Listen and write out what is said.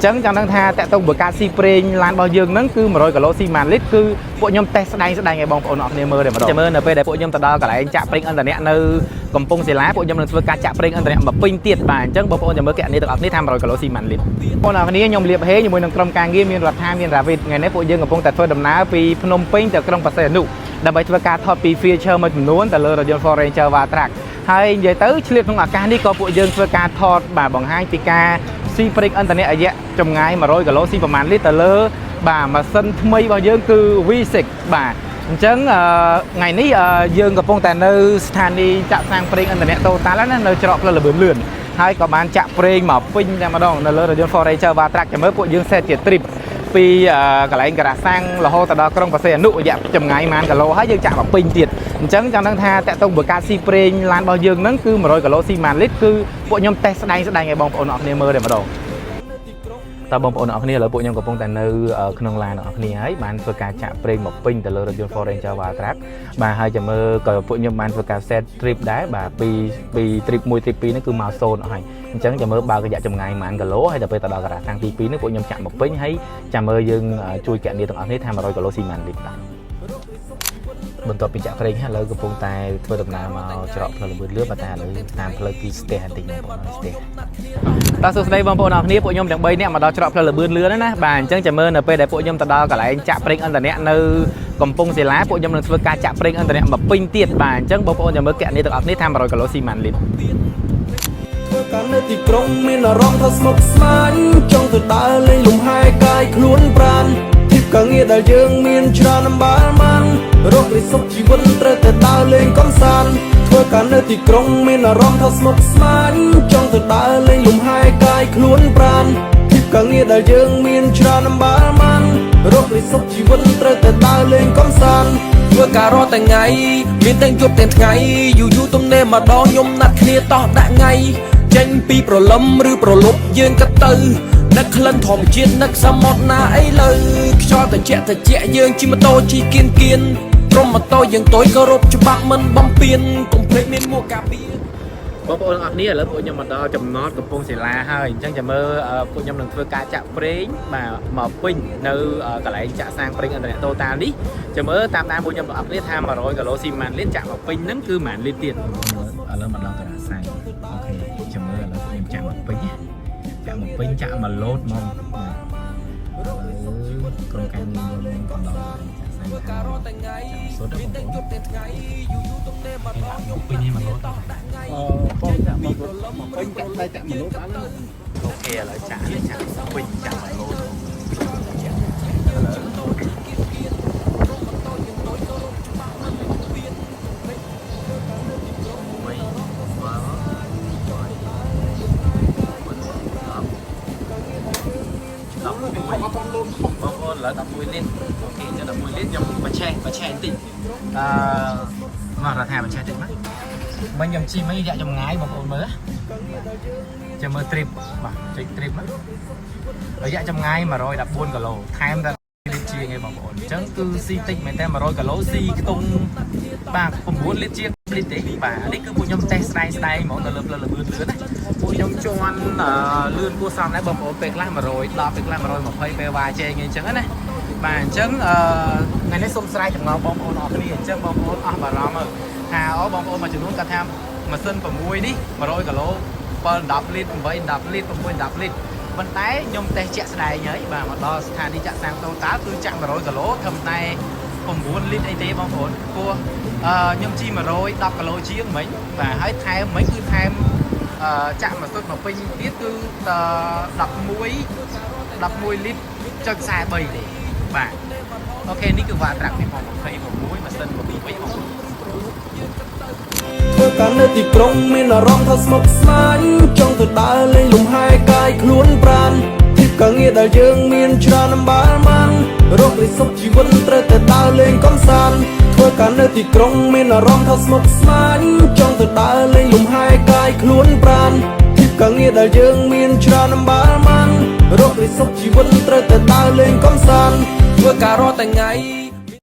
ចឹងចង់ដឹងថាតាក់ទងបើការស៊ីប្រេងឡានរបស់យើងហ្នឹងគឺ100គីឡូស៊ីម៉ានលីត្រគឺពួកខ្ញុំតេស្តស្ដែងស្ដែងឲ្យបងប្អូនអរគ្នាមើលតែម្ដងចាំមើលនៅពេលដែលពួកខ្ញុំទៅដល់កន្លែងចាក់ប្រេងឥន្ធនៈនៅកំពង់សិលាពួកខ្ញុំនឹងធ្វើការចាក់ប្រេងឥន្ធនៈមកពេញទៀតបាទអញ្ចឹងបងប្អូនចាំមើលគណនីទាំងអស់គ្នាថា100គីឡូស៊ីម៉ានលីត្របងប្អូនអរគ្នាខ្ញុំលៀបហេជាមួយនឹងក្រុមការងារមានរដ្ឋាមានរាវិតថ្ងៃនេះពួកយើងកំពុងតែធ្វើដំណើរពីភ្នំពេញទៅក្រុងបរសៃអនុដើម្បីធ្វើការថតពី feature មួយចំនួនទៅលើរថយន្ត Ford Ranger Wildtrak ហើយនិយាយទៅឆ្លៀតក្នុងឱកាសនេះក៏ពួកយើងធ្វើការថតបាទបង្ហាញពីការស៊ីប្រេងឥន្ធនៈរយៈចម្ងាយ100គីឡូស៊ីប្រមាណលីត្រទៅលើបាទម៉ាស៊ីនថ្មីរបស់យើងគឺ V6 បាទអញ្ចឹងថ្ងៃនេះយើងកំពុងតែនៅស្ថានីយ៍ចាក់សាំងប្រេងឥន្ធនៈ Total ណានៅច្រកផ្លូវល្បឿនលឿនហើយក៏បានចាក់ប្រេងមកពេញតែម្ដងនៅលើរថយន្ត Ford Ranger Wildtrak ចាំមើលពួកយើង set ជា trip ពីកន្លែងការ៉ាសាំងរហូតទៅដល់ក្រុងបរសៃអនុរយៈចម្ងាយប៉ុន្មានគីឡូហើយយើងចាក់មកពេញទៀតអញ្ចឹងចង់ដឹងថាតាក់ទងបើការស៊ីប្រេងឡានរបស់យើងហ្នឹងគឺ100គីឡូស៊ីម៉ានលីត្រគឺពួកខ្ញុំតេស្តស្ដែងស្ដែងឲ្យបងប្អូនអរគ្នាមើលតែម្ដងតើបងប្អូនអរគ្នាឥឡូវពួកខ្ញុំកំពុងតែនៅក្នុងឡានអរគ្នាហើយបានធ្វើការចាក់ប្រេងមកពេញទៅលើរថយន្ត Ford Ranger Wildtrak បាទហើយចាំមើលក៏ពួកខ្ញុំបានធ្វើការ set trip ដែរបាទពី trip 1 trip 2ហ្នឹងគឺមក0អស់ហើយអញ្ចឹងចាំមើលបើករយៈចម្ងាយប៉ុន្មានគីឡូហើយដល់ពេលទៅដល់ការ៉ាសាំងទី2នេះពួកខ្ញុំចាក់មកពេញហើយចាំមើលយើងជួយកណនីទាំងអស់នេះថា100គីឡូស៊ីម៉ានលីត្របាទបន្ទាប់ពីចាក់ប្រេងហើយឥឡូវកំពុងតែធ្វើដំណើរមកច្រកផ្លូវល្បឿនលឿនប៉ុន្តែឥឡូវតាមផ្លូវគឺស្ទះបន្តិចបងប្អូនស្ទះតោះសួស្តីបងប្អូនអរគ្នាពួកខ្ញុំទាំង3នាក់មកដល់ច្រកផ្លូវល្បឿនលឿនណាបាទអញ្ចឹងចាំមើលនៅពេលដែលពួកខ្ញុំទៅដល់កន្លែងចាក់ប្រេងឥន្ធនៈនៅកំពង់សិលាពួកខ្ញុំនឹងធ្វើការចាក់ប្រេងឥន្ធនៈមកពេញទៀតបាទអញ្ចឹងបងប្អូនចាំមើលគណនីទាំងអស់គ្នាថា100គីឡូស៊ីម៉ានលីត្រ ធ្វើការនៅទីក្រុងមានអារម្មណ៍ថាស្មុគស្មាញចង់ទៅដើរលេងលំហែកាយខ្លួនប្រាណធីបការងារដែលយើងមានច្រើនអំបាលមានរករិសុខជីវិតត្រូវតែដើរលេងកំសាន្តធ្វើការនៅទីក្រុងមានអារម្មណ៍ថាស្មុគស្មាញចង់ទៅដើរលេងលំហែកាយខ្លួនប្រាណធីបការងារដែលយើងមានច្រើនអំបាលមានរករិសុខជីវិតត្រូវតែដើរលេងកំសាន្ត ធ្វើការរាល់តែថ្ងៃមានទាំងយប់ទាំងថ្ងៃយូរយូរទំនេរម្ដងខ្ញុំណាត់គ្នាតោះដាក់ថ្ងៃចេញពីប្រលឹមឬប្រលប់យើងក៏ទៅនឹកក្លិនធម្មជាតិនឹកសមុទ្រណាអីលើខ្យល់ត្រជាក់ត្រជាក់យើងជិះម៉ូតូជិះគៀនគៀនក្រុមម៉ូតូយើងតូចក៏រົບច្បាប់មិនបំពេញកុំភ្លេចមានមួកការពារ បងប្អូនទាំងអស់គ្នាឥឡូវពួកខ្ញុំមកដល់ចំណតកំពង់សិលាហើយអញ្ចឹងចាំមើលពួកខ្ញុំនឹងធ្វើការចាក់ប្រេងបាទមកពេញនៅកន្លែងចាក់សាំងប្រេងឥន្ធនៈ Total នេះចាំមើលតាមដានពួកខ្ញុំទាំងអស់គ្នាថា100គីឡូស៊ីម៉ានលីត្រចាក់មកពេញហ្នឹងគឺប៉ុន្មានលីត្រទៀតឥឡូវមកដល់កន្លែងសាំង OK ចាំមើលឥឡូវខ្ញុំចាក់មកពេញណាចាក់មកពេញចាក់មកលោតមកបាទឥឡូវក្រុមការងារខ្ញុំកំដរចាក់សាំង ធ្វើការរាល់តែថ្ងៃ សុទ្ធ មានទាំងយប់ទាំងថ្ងៃយូរយូរទំនេរម្ដងខ្ញុំ ពេញឲ្យមកលោត តោះដាក់ថ្ងៃ អឺបងចាក់មកមកពេញចាក់តែចាក់មនុស្សបានណា OK ឥឡូវចាក់ចាក់ពេញចាក់មកលោត បងប្អូនឥឡូវ11លីត្រ OK ចឹង11លីត្រខ្ញុំបញ្ឆេះបញ្ឆេះបន្តិចអឺមករដ្ឋាបញ្ឆេះតិចមកមិញខ្ញុំជិះមិញរយៈចម្ងាយបងប្អូនមើលចាំមើល trip បាទចុច trip មករយៈចម្ងាយ114គីឡូថែមតែលីត្រជាងឯងបងប្អូនអញ្ចឹងគឺស៊ីតិចមែនតើ100គីឡូស៊ីខ្ទង់បាទ9លីត្រជាងលីត្រទេបាទនេះគឺពួកខ្ញុំតេស្តស្ដែងស្ដែងហ្មងនៅលើផ្លូវល្បឿនលឿនណាពួកខ្ញុំជន់លឿនគួរសមដែរបងប្អូនពេលខ្លះ110ពេលខ្លះ120ពេលវ៉ាជែងអីចឹងណាបាទអញ្ចឹងអឺថ្ងៃនេះសូមស្រាយចម្ងល់បងប្អូនអរគ្នាអញ្ចឹងបងប្អូនអស់បារម្ភថាអូបងប្អូនមួយចំនួនគាត់ថាម៉ាស៊ីន6នេះ100គីឡូ7 10លីត្រ8 10លីត្រ6 10លីត្រប៉ុន្តែខ្ញុំតេស្តជាក់ស្ដែងហើយបាទមកដល់ស្ថានីយ៍ចាក់សាំង Total គឺចាក់100គីឡូត្រឹមតែ9លីត្រអីទេបងប្អូនព្រោះអឺខ្ញុំជិះ110គីឡូជាងមិញបាទហើយថែមមិញគឺថែមអឺចាក់មួយសុទ្ធមកពេញទៀតគឺត11 11លីត្រចុច43ទេបាទ OK នេះគឺWildtrak 2026ម៉ាស៊ីន6បងប្អូន ធ្វើការនៅទីក្រុងមានអារម្មណ៍ថាស្មុគស្មាញចង់ទៅដើរលេងលំហែកាយខ្លួនប្រាណធីបការងារដែលយើងមានច្រើនអំបាលមានរករិសុខជីវិតត្រូវតែដើរលេងកំសាន្តធ្វើការនៅទីក្រុងមានអារម្មណ៍ថាស្មុគស្មាញចង់ទៅដើរលេងលំហែកាយខ្លួនប្រាណធីបការងារដែលយើងមានច្រើនអំបាលមានរករិសុខជីវិតត្រូវតែដើរលេងកំសាន្ត ធ្វើការរាល់តែថ្ងៃ